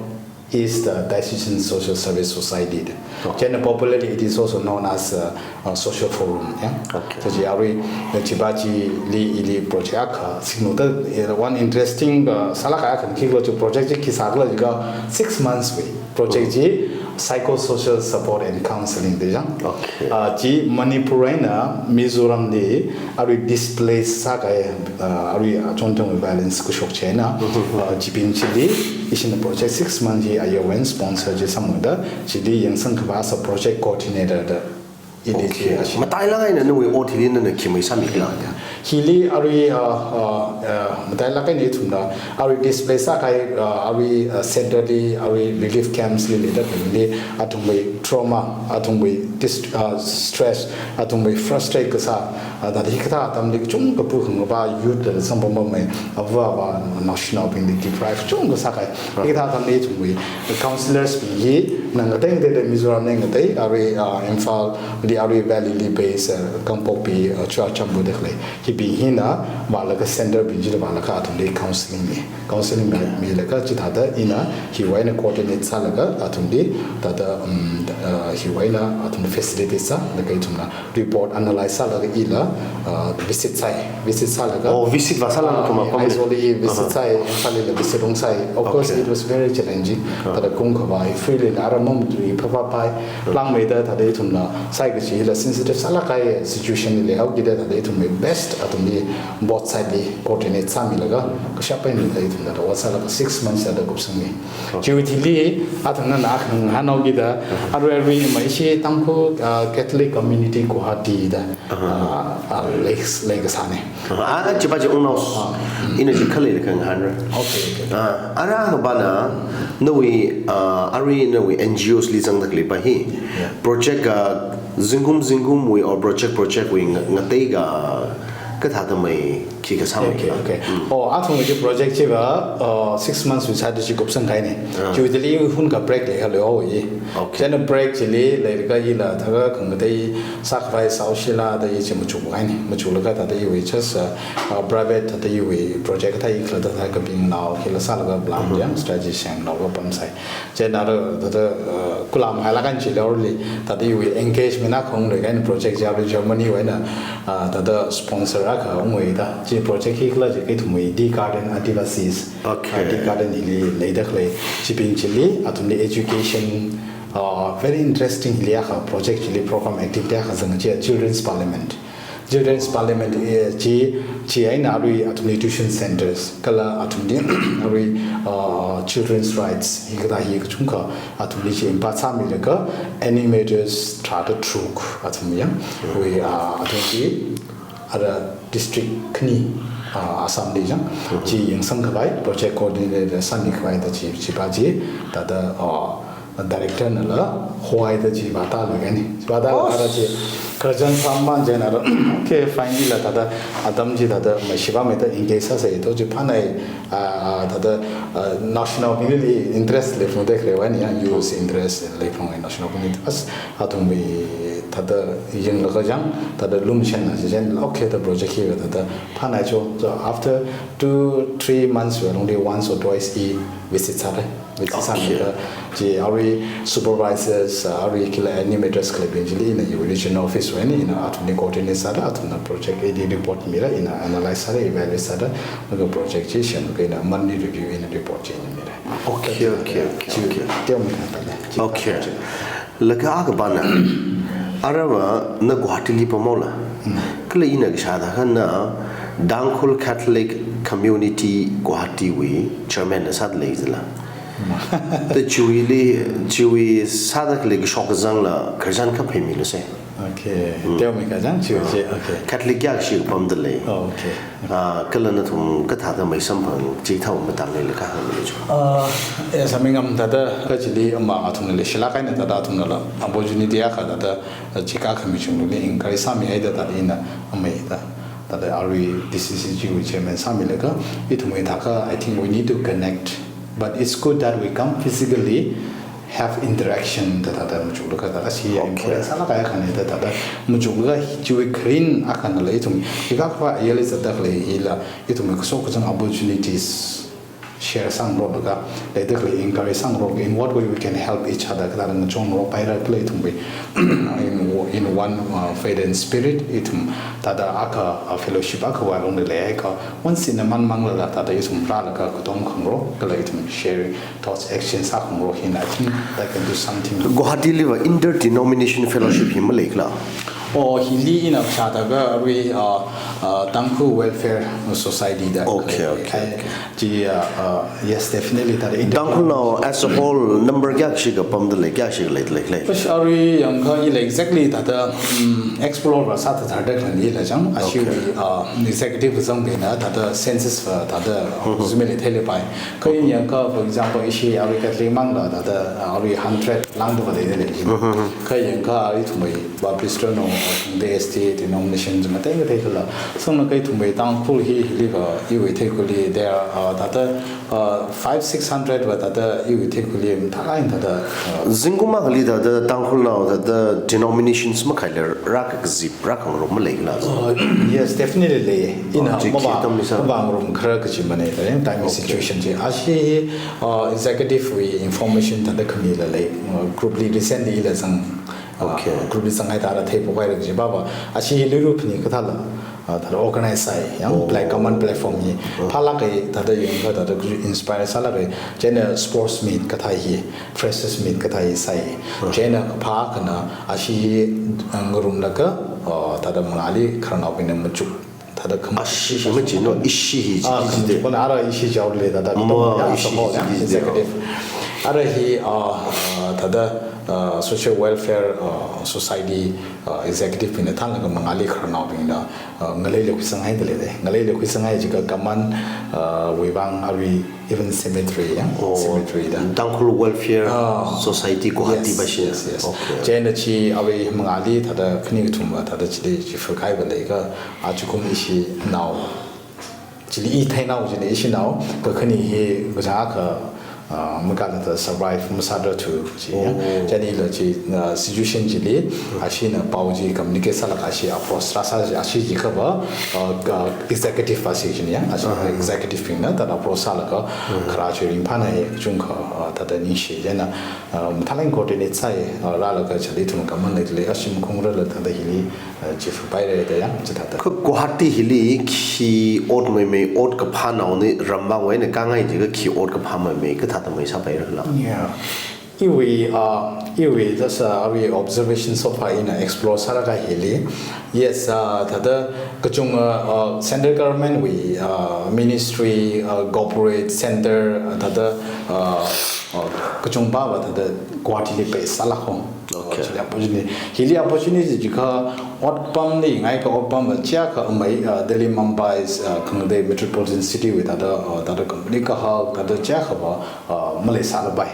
East, uh, Diocesan Social Service Society da. Oh. Chieina popularly it is also known as, uh, uh, Social Forum, ya. Okay. So chi arui, uh, chipa chili ili project akha, singnuda, uh, one interesting, uh, sālāk akha khikhala chi project chi khi sākhala jiakha six months wui project chi psychosocial support and counseling da jang. Okay. Uh, chi Manipur eina Mizoram li arui displaced sākahai, uh, arui achon tongwui violence kashok chieina, uh, chibing chili, ishina project six months hi ayo wui eina sponsor chi sāmada, chili yangsang khavā sa project coordinator da Ili Okay. chi ashi. Matailāk eina nawui ot hili nana khi maisāmikhala? Hili arui, uh, uh, uh, matailāk eina ithumna arui display sākahai, uh, arui, uh, center li, arui relief camps li leida khalei athumwui trauma, athumwui dis-, uh, stress, athumwui frustrate kasā, uh, thāda hikathā atamli kachungkha pukhangapai youth la samphangpamei, ava avā naoshinaobingli deprive chungkha sākahai. Hikathā atamli ithumwui counsellors bing hi, na ngatei ngateida Mizoram li ngatei, arui, uh, Imphal li, arui Valley li base, uh, Kangpokpi, uh, Churachandpur da khalei. Hibing hina vālaga center bing chili vālaga athumli counseling mi. Counseling mi, milaga chithāda ina hiwui eina coordinate sālaga athumli thāda, um, uh, hiwui eina athumli facilitate sālaga ithumna report analyze sālaga ila, uh, visit sāi. Visit sālaga, Oh, visit vāsālala ah, thumna i pamli. Aizawl li visit Aha. sāi, Imphal lila visit ungsāi. Of course, Okay. it was very challenging. Ah. Thāda kungkhavai, free lila aramam tui phapapai. Langmeida thāda ithumna sāi kachi hila sensitive sālāk kahai situation li leihaokida thāda ithumwui best athumli both side li coordinate sāmilaga kashap eina thāda ithumna thāda ot sālaga six months thāda kupsangmi. Chiwui thili athumna na khangahānhaokida arui arui ma ishi Tangkhul, uh, Catholic Community Guwahati da, Aha. uh, uh, lei, leikasāne. Ah, ah, chipa chi ungnao. Ah. Ina chi khalei khangahānra. Okay, okay. Ah, ara akha pana nawui, ah, arui nawui N G Os li zangda khaleipa hi. Yeah. Project ka zingkum zingkumwui or project project wui nga-, ngateikha kathāda mai khi kasā mai Okay, khala? okay. Mm. Oh, athumwui chi project chiva, uh, six months wui sāda chi kupsangkahaine. Ah. Chiwui thili hunkha break leihao leihaowa i. Okay. Chieina break chili leilaga ila thāda khangatei sākhavai sāhaoshila da i chi machukkahaine. Machuklaga thāda iwui just, uh, uh, private thāda iwui project thāda i khala thāda kabing nao hila sālaga plan Mhm. jang strategy senglaga pamsai. Chieina thāda, thāda, uh, kulam hailāk eina chili orli, thāda iwui engagement akha ungluikahai project chi arui Germany wui eina, uh, thāda sponsor akha ungwui da. Chi project hi khala chi ithumwui Tea Garden Adivasis. Okay. Uh, Tea Garden hili leida khalei. Chibing chili, athumli education, uh, very interesting hili akha project chili program activity akha zanga chi Children's Parliament. Children's Parliament, eh, chi, chi eina arui athumli tuition centers, kala athumli arui, uh, children's rights, hikathā hi kachungkha athumli chi impact sāmilaga animators thāda tharuk athum yang, wui, uh, athumli ara district khani, uh, Assam li yang, chi yangsangkhavai, project coordinator sāmikhavai da chi, chipa chi, thāda, uh, director nala hohaida chi vātāluikahai. Vātālaga Oh. thāda chi khararchan sāmamān chieina, okay, fine ila thāda atam chi thāda maishipa meida engage sāsei to chi phanai, ah, ah, thāda, ah, naoshinaobingli interest leiphungda khalei wui eina yang youth interest leiphung naoshinaobingli as athumwui thāda yanglaga yang thāda lumshanna chi chieina, okay, the project hi thāda phanai cho. So after two, three months wui alungli once or twice i visit sāra. Visit Okay. sāmilaga, chi arui supervisors, uh, arui kala animators khaleibing chili ina iwui regional office wui eina ina athumli coordinate sāda, athumna project ili report mira, ina analyze sāda, evaluate sāda, laga project chi semlaga ina monthly review ina report chi ina mira. Okay, okay, okay, Chi okay. teo mi kan pale. Chi Okay. project. Laga akha pana, arava na Guwahati li pamhaola. Mm. Kala ina kashāda kha na Tangkhul Catholic Community Guwahati wui chairman na sāda lei zala. Mm. Da chiwuili, chiwui sāda khalei kashok kazangla khararchan kha phaimilu se. Okay. Mm. Teo mi kazang chiwui Ah. chi, okay. Catholic kayākha shi pamda lei. Oh, okay. Ah, kala nathum kathāda maisamphang, chithāwui matang eina kha hāngmilu cho. Ah, eh, samingam thāda, kachili ama athumna leishilāk eina thāda athumnala opportunity akha thāda, ah, chikha khami chungli encourage sāmihaida thāda ina amei da. Thāda arui D C C G wui chairman sāmilaga, ithumwui thākha, I think we need to connect. But it's good that we come physically, have interaction da thāda machuklaga thāda si Okay. important sālāk kahai akhana da thāda machuklaga chiwui kharing akhanala ithum hikakhava yali zatda khalei hila ithum kashok kazang opportunities share sāngarok laga, leida khalei encourage sāngarok, in what way we can help each other, kathāda ngachongarok paira kala ithumwui in, in one, uh, faith and spirit, ithum thāda akha, uh, fellowship akhawui alungli leihaiakha, once in a month manglala thāda ithum rālaga katom khangarok, kala ithum sharing thoughts, action sākhangarok hina, I think that can do something. Guwahati liva interdenomination fellowship hi maleikhala? Oh, hili ina shāda ka arui, uh, uh, Tangkhul Welfare Society da. Okay, okay, okay. Chi, uh, uh, yes, definitely that. Tangkhulnao as a whole number kayākha shikha pamda lei, kayākha shikha leida lei, lei? Arui yangkha ila exactly thāda, um, explore va sāthatda khalei la chang. Ashi, okay, uh, executive zang bina thāda census va thāda, uh, zumeli thele pai. Kha ina yangkha, for example, ishi arui Catholic mangla thāda, uh, arui hundred lāngda va leida lei. Kha yangkha arui ithumwui Baptist no, the S T denomination zung thei thei khala. Sāngna kha ithumwui Tangkhul hi, hili va iwui theikhuili, there are, uh, thāda, uh, five, six hundred va thāda iwui theikhuili, thāda, thāda, uh, zingkum akhali thāda Tangkhulnao thāda denominations makhaila rākazip, rākhangarum maleikhala? Uh, yes, definitely lei. Ina, oh, chi mavā, khi atam ni sā, mavāngarum khala kaji manei, the time, okay, situation chi. Ashi, uh, executive wui information thāda khamila lei, uh, group li recently ila zang, uh, okay, group li zanghai thāda theiphokhai kaji va va. Ashi hi luiru phani kathāla, uh, thāda organize sāi, yang, oh, pla-, common platform hi. Oh. Phālāk kahai thāda yangkha thāda inspire sālāk kahai. Chieina sports meet kathā hi, freshers meet kathā hi sāi. Oh. Chieina kaphā akhana ashi hi, uh, ngarumlaga, uh, thāda mangāli khararnaobingna machuk thāda kham- Ashi hi maji no, ishi hi, ah, chi, chi de. Kham- ara ishi jaole thāda. Ma, tong ya ishi sa ho hi, ya, chi de. Executive. Ara hi, uh, uh, thāda, uh, Social Welfare, uh, Society, uh, executive bingna thānlaga mangāli khararnaobingna, uh, ngaleili khuisanghaida lei de. Ngaleili khuisanghai jiakha common, uh, wui vang arui even cemetery, ya, oh, cemetery da. Tangkhul Welfare, ah, Society Guwahati, yes, va shi. Yes, yes. Okay. Chieina chi arui mangāli thāda khani kathum va thāda chili chi fukahai va leikha, achukum ishinao chili i theinao chili ishinao, kha khani hi kachangkha, ah, makānda survive masāda thu chi, ya. Oh. Chieina ila chi, ah, situation chili, ashina pao chi communicate sālaga ashi approach rāsā chi, ashi jiakha va, ah, ka executive va shi chi ya, ashi, aha, executive bingna thāda approach sālaga, aha, kharā chi ringphānai kachungkha, ah, thāda ningshi. Chieina, ah, mathālāk coordinate sāi, ah, rālaga chili ithum common leida lei, ashi makhungrala thāda hili, ah, chi fupaira da ya, chithāda. Kha Guwahati hili khi ot meimei, ot kaphānao ni ramvang wui eina kāngai jiakha khi ot kaphā meimei kathāda mai sāpaira khala? Yeah. Iwui, uh, iwui, just, uh, arui observation so far ina explore sālaga hili. Yes, uh, thāda kachung, uh, uh, central government wui, uh, ministry, uh, corporate center, uh, thāda, uh, uh, kachungkha va thāda Guwahati li base sālāk ho. Okay. Chili opportunity. Hili opportunity jiakha otpamli ngaikha otpam va chiakha amei, uh, Delhi, Mumbai, uh, khangatei metropolitan city wui thāda, uh, thāda company kahak, thāda chiakha va, uh, maleisālapai.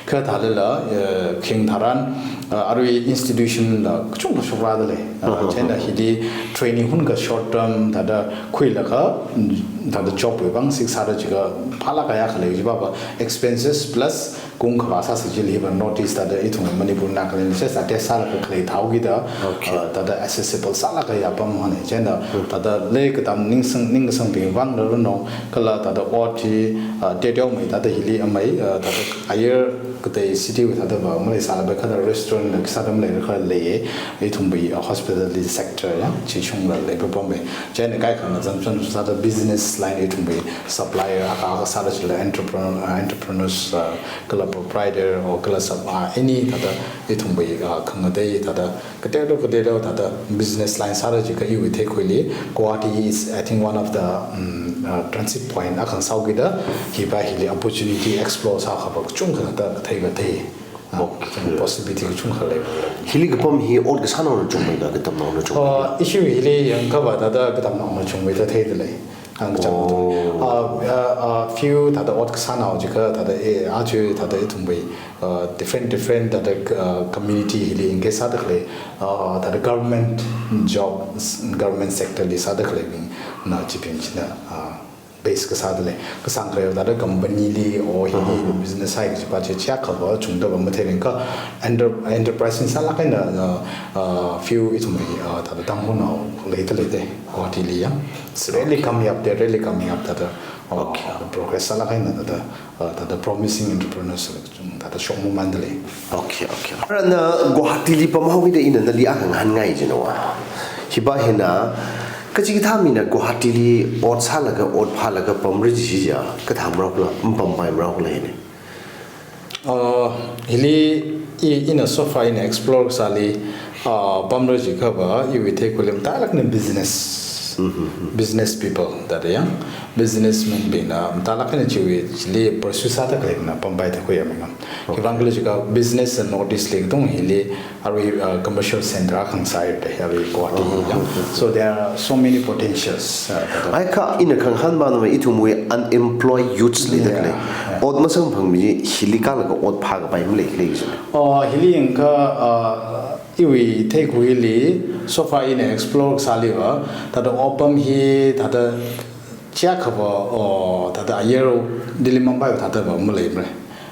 Kha thālala, uh, khing tharan, uh, arui institution la kachungkha shokrāda lei. Uh, uh-huh. Chieina hili training hunkha short term thāda khuilaga, mm, thāda job wui vang seek sāda jiakha phālāk kahai akha lei jiva va expenses plus kung khavā sāsi chili va notice thāda ithum Manipur, Nagaland, just attach sālaga khalei thao kida, okay, uh, thāda accessible sālaga ya pam hone. Chieina, hmm, thāda lei katam ningsang, ningsangbing vangla runo, kala thāda ot hi, uh, teoteomei thāda hili amei, uh, thāda higher katei city wui thāda va maleisālapai, kha thāda restaurant la sāda maleira kha lei, ithumwui, uh, hospitality sector ya, chi shungla lei papam mei. Chieina kaikhana zan zan sāda business line ithumwui supplier akha akha sāda chila entrepreneur, uh, entrepreneurs, uh, kala proprietor, or kala sub, uh, any thāda ithumwui, uh, khangatei thāda kateoteo kateoteo thāda business line sāda jiakha iwui theikhuili, Guwahati is, I think, one of the, um, uh, transit point akha sāhaokida, hiva hili opportunity explore sākha va kachungkha thāda theikathei, uh, okay, possibility kachungkha lei. Hili kapam hi ot kasānaona chungmeila katamnaona chungmeila? Uh, ishi hili yangkha va thāda katamnaona chungmeida theida lei. Ang kachang, oh, uh, uh, uh, few thāda ot kasānao jiakha thāda, eh, aja thāda ithumwui, uh, different, different thāda, uh, community hili engage sāda khalei, uh, thāda government job, government sector li sāda khaleibingna chibing china, uh, base kasāda lei. Kasāngkharei thāda company li, or hili, uh-huh, business side jiva chi chiakha va chungda va matheiring kha enter-, enterprise ni sālāk eina, uh, uh, few ithumwui, uh, thāda Tangkhulnao leida lei de. Guwahati li ya. It's really, okay, coming up there, really coming up thāda, uh, okay, progress sālāk eina thāda, uh, thāda promising entrepreneurs thāda shokmamanda lei. Okay, okay. Arui na Guwahati li pamhaokida ina nali akha ngahānngai jino wa. Hiva hina, kachikathā mina Guwahati li ot sālaga, ot phālaga pamra jiakha, kathā marao khala, mapampaimara khala hina? Uh, hili i, ina so far ina explore sāli, Ah, pamra jiakha va, iwui theikhuili mathālākna business, business people, thāda yang, businessman bingna mathālākna chiwui chili pursue sāda khaleina pampaida khuiya mingam. Khiwuivang khala jiakha business and North East li katonga hili, arui, uh, commercial center akha ngasāhaira, arui Guwahati yang. So there are so many potentials. Uh, thāda. Ai kha ina khangahān manama ithumwui unemployed youths leida khalei. Yeah, yeah. Ot masamphangmi hili kālaga ot phākapai maleikhala jina. Oh, hili yangkha, uh, iwui theikhuili, so far ina explore kasāli va, thāda otpam hi, thāda chiakha va, oh, thāda ayar Delhi Mumbai va thāda va maleimara.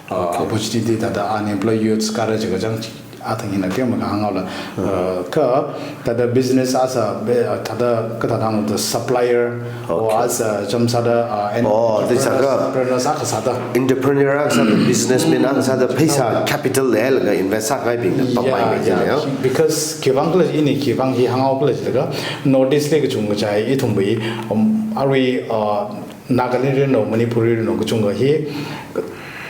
Uh, okay. Opportunity thāda unemployed youths kāra jiakha chang athang ina kayākha hānghaola. Uh, kha thāda business as a, be-, thāda kathāda hāng the supplier, or, okay, as a, cham sāda, uh, en-, oh, this entrepreneurs, entrepreneurs akha sāda. Entrepreneur akha sāda, businessman akha sāda, pheisā capital leilaga invest sākahaibingna pampai, yeah, mai, yeah, ya. Because khiwuivang khala ini khiwuivang hi hānghao khala jiakha North East li kachungkha chai ithumwui, um, arui, uh, Nagaland rinao, Manipur rinao kachungkha hi,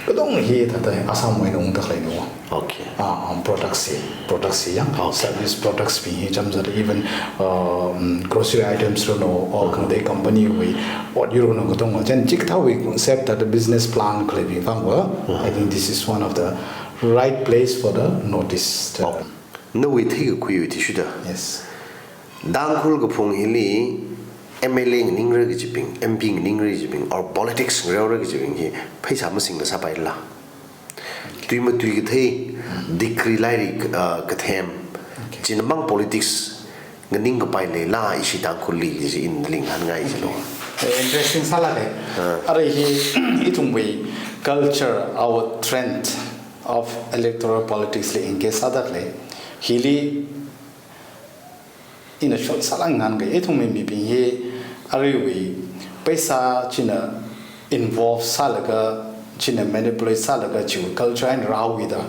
katonga hi thāda Assam wui eina ungda khaleina. Okay. Ah, um, products hi, products hi yang, okay, service products bing hi cham sāda, even, um, grocery items rinao, or khangatei company wui, ot yur rinao katonga. Chieina chikathāwui concept thāda business plan khaleibing vang va, I think this is one of the right place for the North East. Oh. Nawui theikakhui athishurda. Yes. Tangkhul kaphung hili M L A nganingra kajibing, M P nganingra kajibing, or politics ngareora kajibing hi pheisā masingla sāpaila. Tui matui kathei, degree lairik, uh, kathem. Okay. China mang politics nganingkapai leila ishi Tangkhulli kaji ina linghangai jilo. Eh, interesting sālāka. Ah. Arui hi ithumwui culture, our trend of electoral politics li engage sāda khalei. Hili ina short sālāk ngahānga, ithumwui mibing hi aruiwui pheisā china involve sālaga, china manipulate sālaga chiwui culture eina rāhaokida,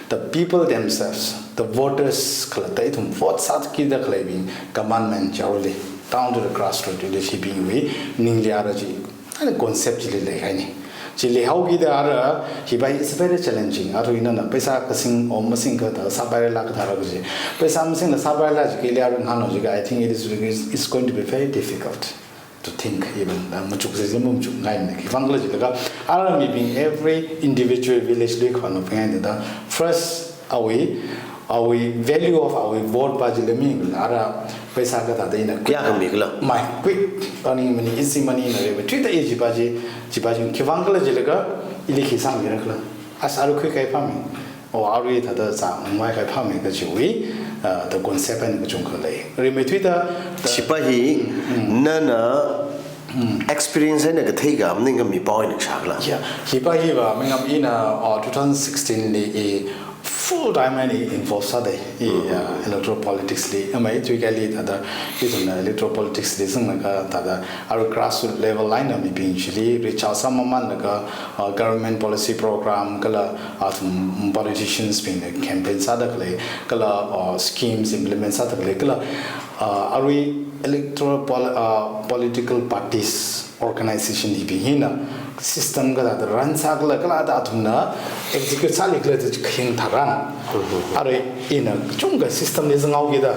the people themselves, the voters, khalatta ithum vote sākida khaleibing, commandment chaoli, down to the grassroots level hibingwui ningli ara chi, ana concept chili leikahaina. Chi leihaokida ara, hiva is very challenging. Arui nana pheisā kasing om masingkha thāda sāpairala kathāra kaji. Pheisā masingla sāpairala jikha ili ara ngahānlo jiakha, I think it is, it's going to be very difficult to think even, uh, machuk se machukngaimana. Khiwuivang khala jiakha, ara mibing every individual village li khon lo phengai da. First, awui, awui value of awui vote va chili mi ara pheisā kathāda ina kayākha mikhala. Mai, quick earning money, easy money na re. Tui da e chiva chi, chiva chi khiwuivang khala jiakha, ili khi sāmirakhala. As aru khuikahai phāmi. O arui thāda sāngmai kahai phāmi kachiwui, uh, the concept eina kachungkha lei. Rimeithuida, the chiva hi, nana experience eina kathei kha, maningakha mipao eina kashā khala. Yeah, hiva hiva, mingam ina, uh, two thousand sixteen li i full time eina involve sāda, i, uh, electoral politics li, amei tui kali thāda, ithumna electoral politics li zanglaga thāda, arui grassroots level eina mibing chili reach out sāmamanlaga, uh, government policy program kala, uh, athum politicians bingna campaign sāda khalei, kala, uh, schemes implement sāda khalei, kala, uh, arui electoral pol-, uh, political parties organization hibing hina system kathāda run sākhala, kala thāda athumna execute sālikhala da khayang tharan. Arui ina chungkha system li zanghaokida.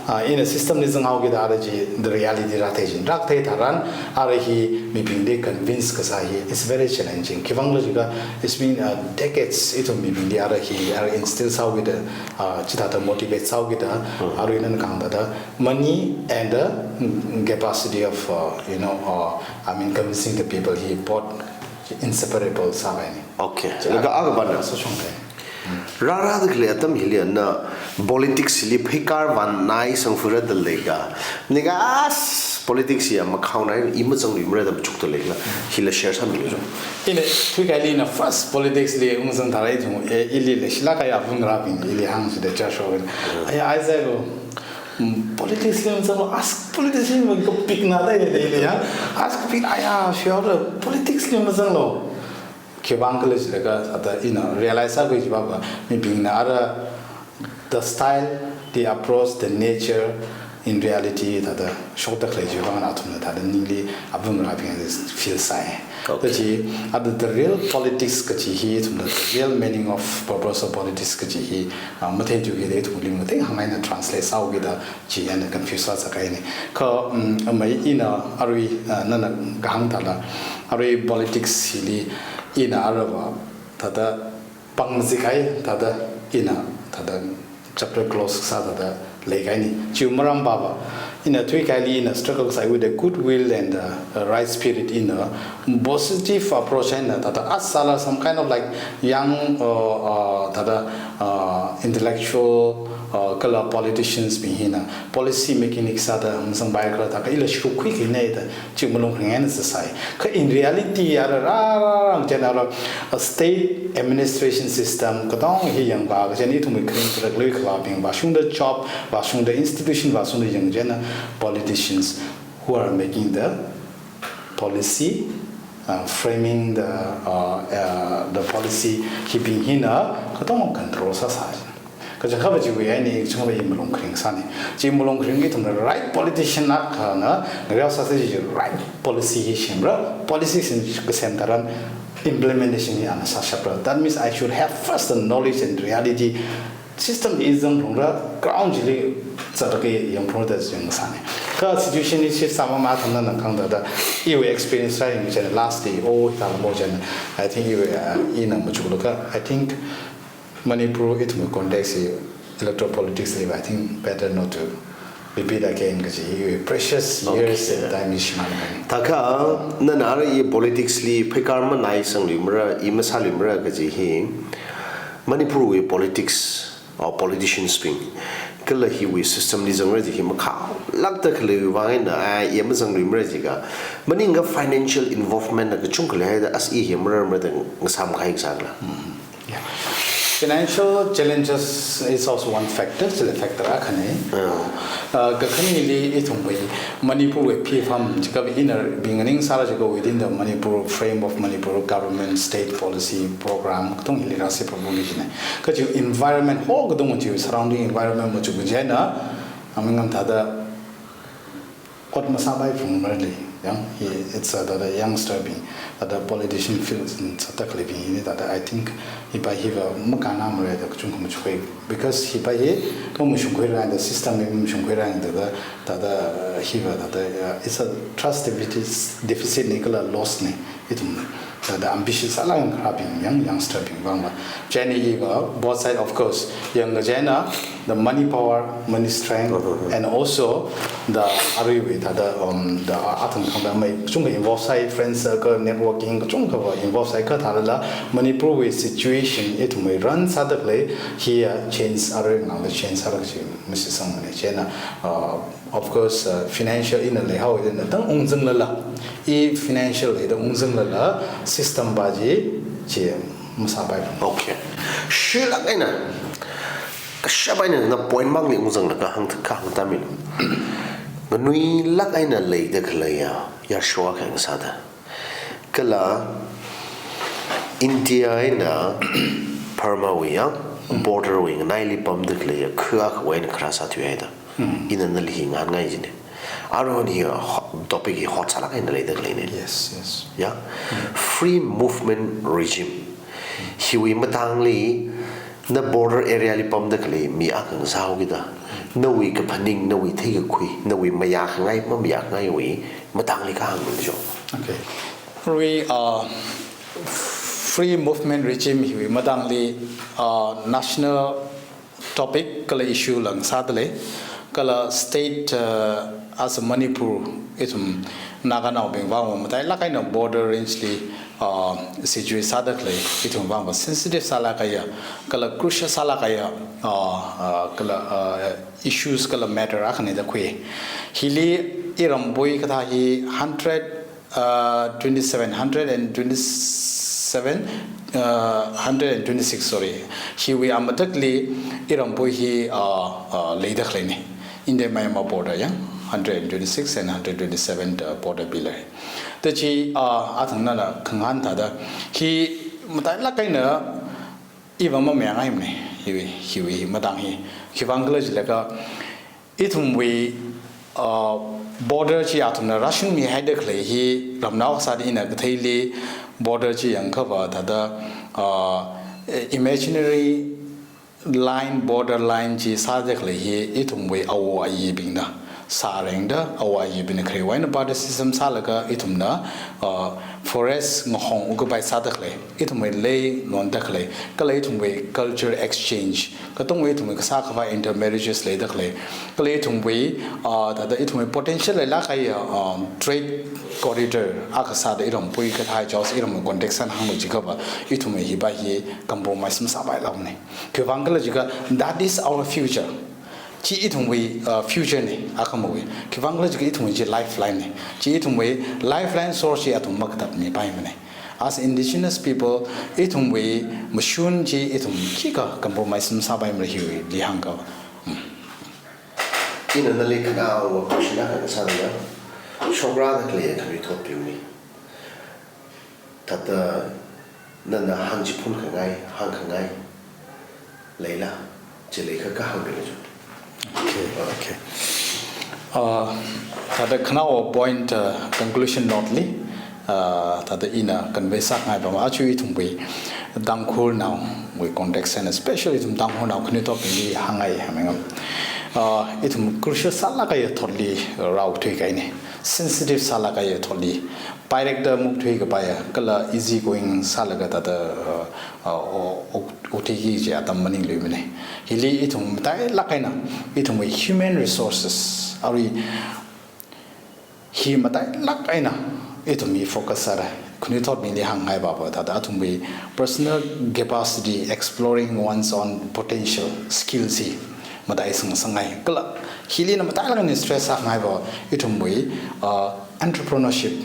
Ah, ina system li zanghaokida ara chi the reality rāthei jin. Rāthei tharan ara hi mibingli convince kasā hi, it's very challenging. Khiwuivang khala jiakha, it's been, uh, decades ithum mibingli ara hi, ara instill sāhaokida, uh, chithāda motivate sāhaokida, arui nana kahāng thāda, money and the, mm, capacity of, uh, you know, uh, I mean, convincing the people hi both inseparable sākahaina. Okay. Laga aga bana. So shong kai. Rārada khalei atam hili ana politics li pheikar vānai sangfura da leikha. Nika as politics ya makhaonai i mazangluimara da machukda leikhala. Hila share sāmilu. Ina tui kali na first politics li ungzang tharan ithum, eh, ili leishilāk kahai avung rābing ili hāngchida church ho. Aya, ai zai lo. Mm, politics li mazanglo, as politics li makapikna da ya, da ya. As kapik, aya, sure, politics li mazanglo. Khiwuivang khala jiakha, thāda ina realize sākhui chiva va, mibingna ara, the style, the approach, the nature, in reality thāda shokda khalei chiwui vang athumna thāda ningli apam rābing feel sāi. Okay. Thāda chi, thāda the real politics kachi hi, thāda the real meaning of purpose of politics kachi hi, ah, matheithuki de thungli matei hāngngaina translate sāhaoki da chi eina confuse sāsā kahaina. Kha, um, amei ina arui, ah, nana kahāng thāla, arui politics hili ina aruiva thāda pangzi kahai thāda ina thāda chapter close sā thāda leikahaina. Chiwui maram pava, ina thuikahaili ina struggle sāi with a good will and, uh, a right spirit, ina positive approach eina thāda asāla some kind of like young, uh, uh, thāda, uh, intellectual, uh, kala politicians bing hina policy making ni sāda mazangpai khala thākha ila shukhui kahaina da chi malung kharing eina sāsai. Kha in reality ara rā rā rā chieina ara, uh, state administration system katonga hi yangva kachieina ithumwui kharing kharak lui khavābing vāshungda job, vāshungda institution, vāshungda yang chieina politicians who are making the policy, uh, framing the, uh, uh, the policy hibing hina katonga control sāsai. Kachangkhat chiwui eina chungva i malung kharing sāna. Chi malung kharing ithumna right politician akhana ngareo sāsa chi right policy hi semra, policy sem kasem tharan implementation hi ana sāshapra. That means I should have first the knowledge and reality system hi zangphungra, ground chili zatkahai yangphungra da yang sāna. Kha situation hi shift sāmamā thāda nana kahāng thāda, iwui experience rāyang chieina last day, oh, thāda mo chieina, I think iwui, uh, ina machuklaga, I think Manipur ithumwui context hi electoral politics li, I think better not to repeat again kachi, precious years and time hi shimān kahaina. Thākha, nana ara i politics li pheikar manai sangluimara, i masāluimara kachi hi, Manipurwui politics, or politicians bing, kala hiwui system li zangra chi hi makhalākda khaleiwui vang eina, ai, i mazangluimara jiakha, maningakha financial involvement na kachungkha leihaida as i hi mararmara da ngasāmkahai sākhala. Yeah. Financial challenges is also one factor, chili factor akhana. Ah. Uh, kakhaneli ithumwui Manipurwui phifam, chikap inner bing ning sāra chikap within the Manipur frame of Manipur government state policy program, katonga hili rāsi program li china. Kachi environment ho katonga chi surrounding environment machuk chieina, amingam thāda ot masāpai phungmarali, yang, hi, it's a, thāda youngster bing, thāda politician field in sāda khaleibing hina thāda, I think, hipa hiva makānamara da kachungkha machukhai. Because hipa hi, mamashungkhuira da system hi mamashungkhuira da, thāda, thāda, hiva thāda, uh, it's a trust deficit, deficit ni kala loss ni. Ithum, the, the ambitious alang kharabing, young youngster bing vangva. Chieina iva, both side, of course, yang chieina, the money power, money strength, and also the aruiwui thāda, um, the athang thangda mai, kachungkha involve sāi, friend circle, networking, kachungkhava involve sāi kha thālala, Manipurwui situation, ithumwui run sāda khalei, hi change, arui ngangda change sāra kachi, masi sangmana, chieina, uh, Of course, uh, financial ina leihao ina tang ungzanglala, i financial leida ungzanglala, system pa chi, chi masāpai. Okay. Shilak eina, kashap eina na point mangli ungzanglaga hāng, kahāng tāmi. Nganuilak eina leida khaleiya, yārsho akha ngasāda. Kala India eina Burma wui ya, border wui nganaili pamda khaleiya, kha akhawui eina kharā sāthuihaida. Ina nali hi ngahānngai jina. Aruihon hi hot, topic hi hot sālak eina leida khaleina. Yes, yes. Ya. Free movement regime. Hiwui matangli, na border area li pamda khalei mi akha ngasāhaokida, nawui kaphaning, nawui theikakhui, nawui mayākhangai, mamayākhangaiwui matangli kahāng manjo. Okay. Rui, uh, free movement regime hiwui matangli, uh, national topic kala issue la ngasāda lei, kala state, uh, as Manipur, ithum Naganaobing vang matailak eina border range li, uh, situate sāda khalei, ithum vangva sensitive sālak eina, kala crucial sālak eina, uh, uh, kala, uh, issues kala matter akhana da khui. Hili irambui kathā hi hundred, uh, twenty-seven, hundred and twenty-seven, uh, hundred and twenty-six, sorry. Hiwui amatakli irambui hi, uh, uh, leida khaleina. India Myanmar border ya, hundred and twenty-six and hundred twenty-seven, uh, border pillar. Tachi, uh, athang nana khangahān thāda, hi matailak eina iva mamayāngaimana, hiwui, hiwui matang hi. Khivang khala jilaga, ithumwui Uh, border chi athumna rāshungmihaida khalei hi ramnao kasāda ina katheili border chi yangkhava thāda, uh, imaginary line, border line chi sāda khalei hi ithumwui awo ayibingna sārengda, awo ayibingna kharewui eina barter system sālaga ithumna, uh, forest ngahong ukapai sāda khalei, ithumwui lei londa khalei, kala ithumwui culture exchange, katongwui ithumwui kasā khavai intermarriages leida khalei, kala ithumwui, uh, thāda ithumwui potential leilāk kahai, uh, trade corridor akha sāda iramwui kathā chaos iramwui context eina hānglu jiakhava, ithumwui hiva hi compromise masāpailākmana. Khiwuivang khala jiakha, that is our future. Chi ithumwui, uh, future na, akhamawui. Khiwuivang khala jiakha ithumwui chi lifeline na. Chi ithumwui lifeline source chi athum makatapmipaimana. As indigenous people, ithumwui mashun chi ithum khikha compromise masāpaimara hiwuili hāngkha. Hmm. Ina nali khanaowa question akha sāda, shokra da khalei khanuithot biungli. Thāda nana hāngchiphun khangai, hāngkhangai leila, chi leiakha hāngmilu. Okay, okay. Uh, thāda khanaowa point, uh, conclusion note li, uh, thāda ina convey sāngai pa ma, aja ithumwui Tangkhulnaowui context and especially ithum Tangkhulnao khanuithotbingli hāngngai hāngmengam. Uh, ithum crucial sālāk kahai thotli rāthuikahaina. Sensitive sālāk kahai thotli. Pairekda muk thuikapaiya, kala easy going sālaga thāda, uh, uh, o-, o-, okthuiki kaji atam maningluimana. Hili ithum matailāk eina, ithumwui human resources, arui hi matailāk eina, ithum hi focus sāra. Khanuithotbingli hāngngai papa thāda, athumwui personal capacity, exploring one's own potential, skills hi mataisang sangngai. Kala, hili ina matailāk eina stress sāngai pa, ithumwui, uh, entrepreneurship,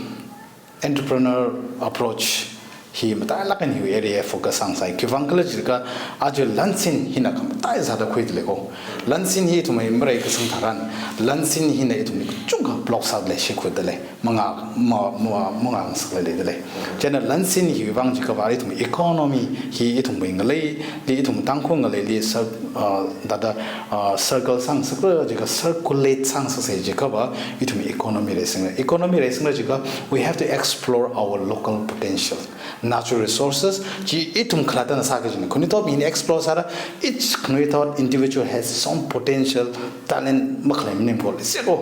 entrepreneur approach hi matailāk eina hiwui area focus sāngasai. Khiwuivang khala jiakha aja lansin hina khamataiya sāda khuidalei ko. Lansin hi ithumwui mareikasang tharan, lansin hina ithumwui kachungkha block sādalei, shikhuidalei. Manga, ma, ma, manga ngasakla leidalei. Chieina lansin hiwui vang jiakhava ithumwui economy hi ithumwui ngaleili, ithum Tangkhul ngaleili sā, uh, thāda, uh, circle sāngasakra jiakha, circulate sāngasaksa jiakhava, ithumwui economy leisangra. Economy leisangra jiakha, we have to explore our local potential. Natural resources, chi ithum khalattana sāki kajina. Khanuithotbingna explore sāra, each khanuithot individual has his own potential, talent makhalei maningmana ko, leiseko.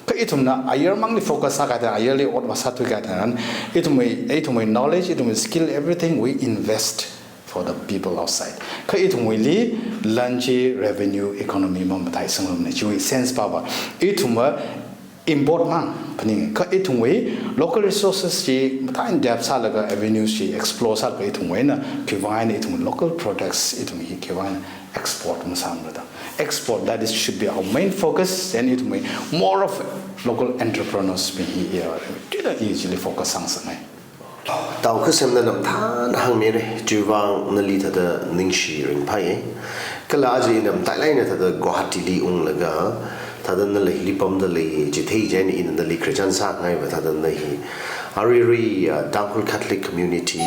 Kha ithumna ayarmangli focus sākahai thāda, ayarli ot vāsāthuikahai tharan, ithumwui, ithumwui knowledge, ithumwui skill, everything we invest for the people outside. Kha ithumwuili lan chi revenue economy mamataisangluimana, chiwui sense papa. Ithumva import mang phaning. Kha ithumwui local resources chi matai in-depth sālaga avenues chi explore sālaga ithumwui eina khiwuivang eina ithumwui local products ithum hi khiwuivang eina export masāmara da. Export, that is, should be our main focus, and ithumwui more of local entrepreneurs bing hi, uh, chila i chili focus sāngasakngai. Tao Khasemna mathāda hāngmira, chiwuivang nali thāda ningshi ringphāya. Kala aja ina matailāk eina thāda Guwahati li unglaga, thāda nali hili pamdalei, chithei chieina ina nali khararchan sāngai pa thāda na hi. Aruirui, ah, Tangkhul Catholic Community,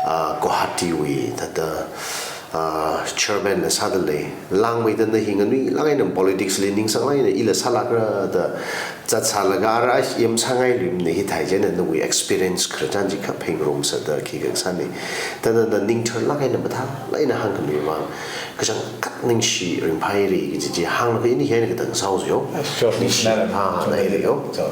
ah, Guwahati wui thāda, ah, chairman na sādalei. Langmeida na hi nganuilāk eina politics li ningsanglāk eina ila sālākra da zatsālaga ara yamsāngailuimana, hithai chieina nawui experience khararchan chi kha phengrumsa da khikha sāna. Thāda na ningtharlāk eina mathālāk eina hāngkhami vang, kachangkhat ningshi ringphāhaira kaji chi hānglaga ina hi eina katang sāhaosa yo. Sure, ningshi, ningshi, ah, sure, na hi yo. Sure.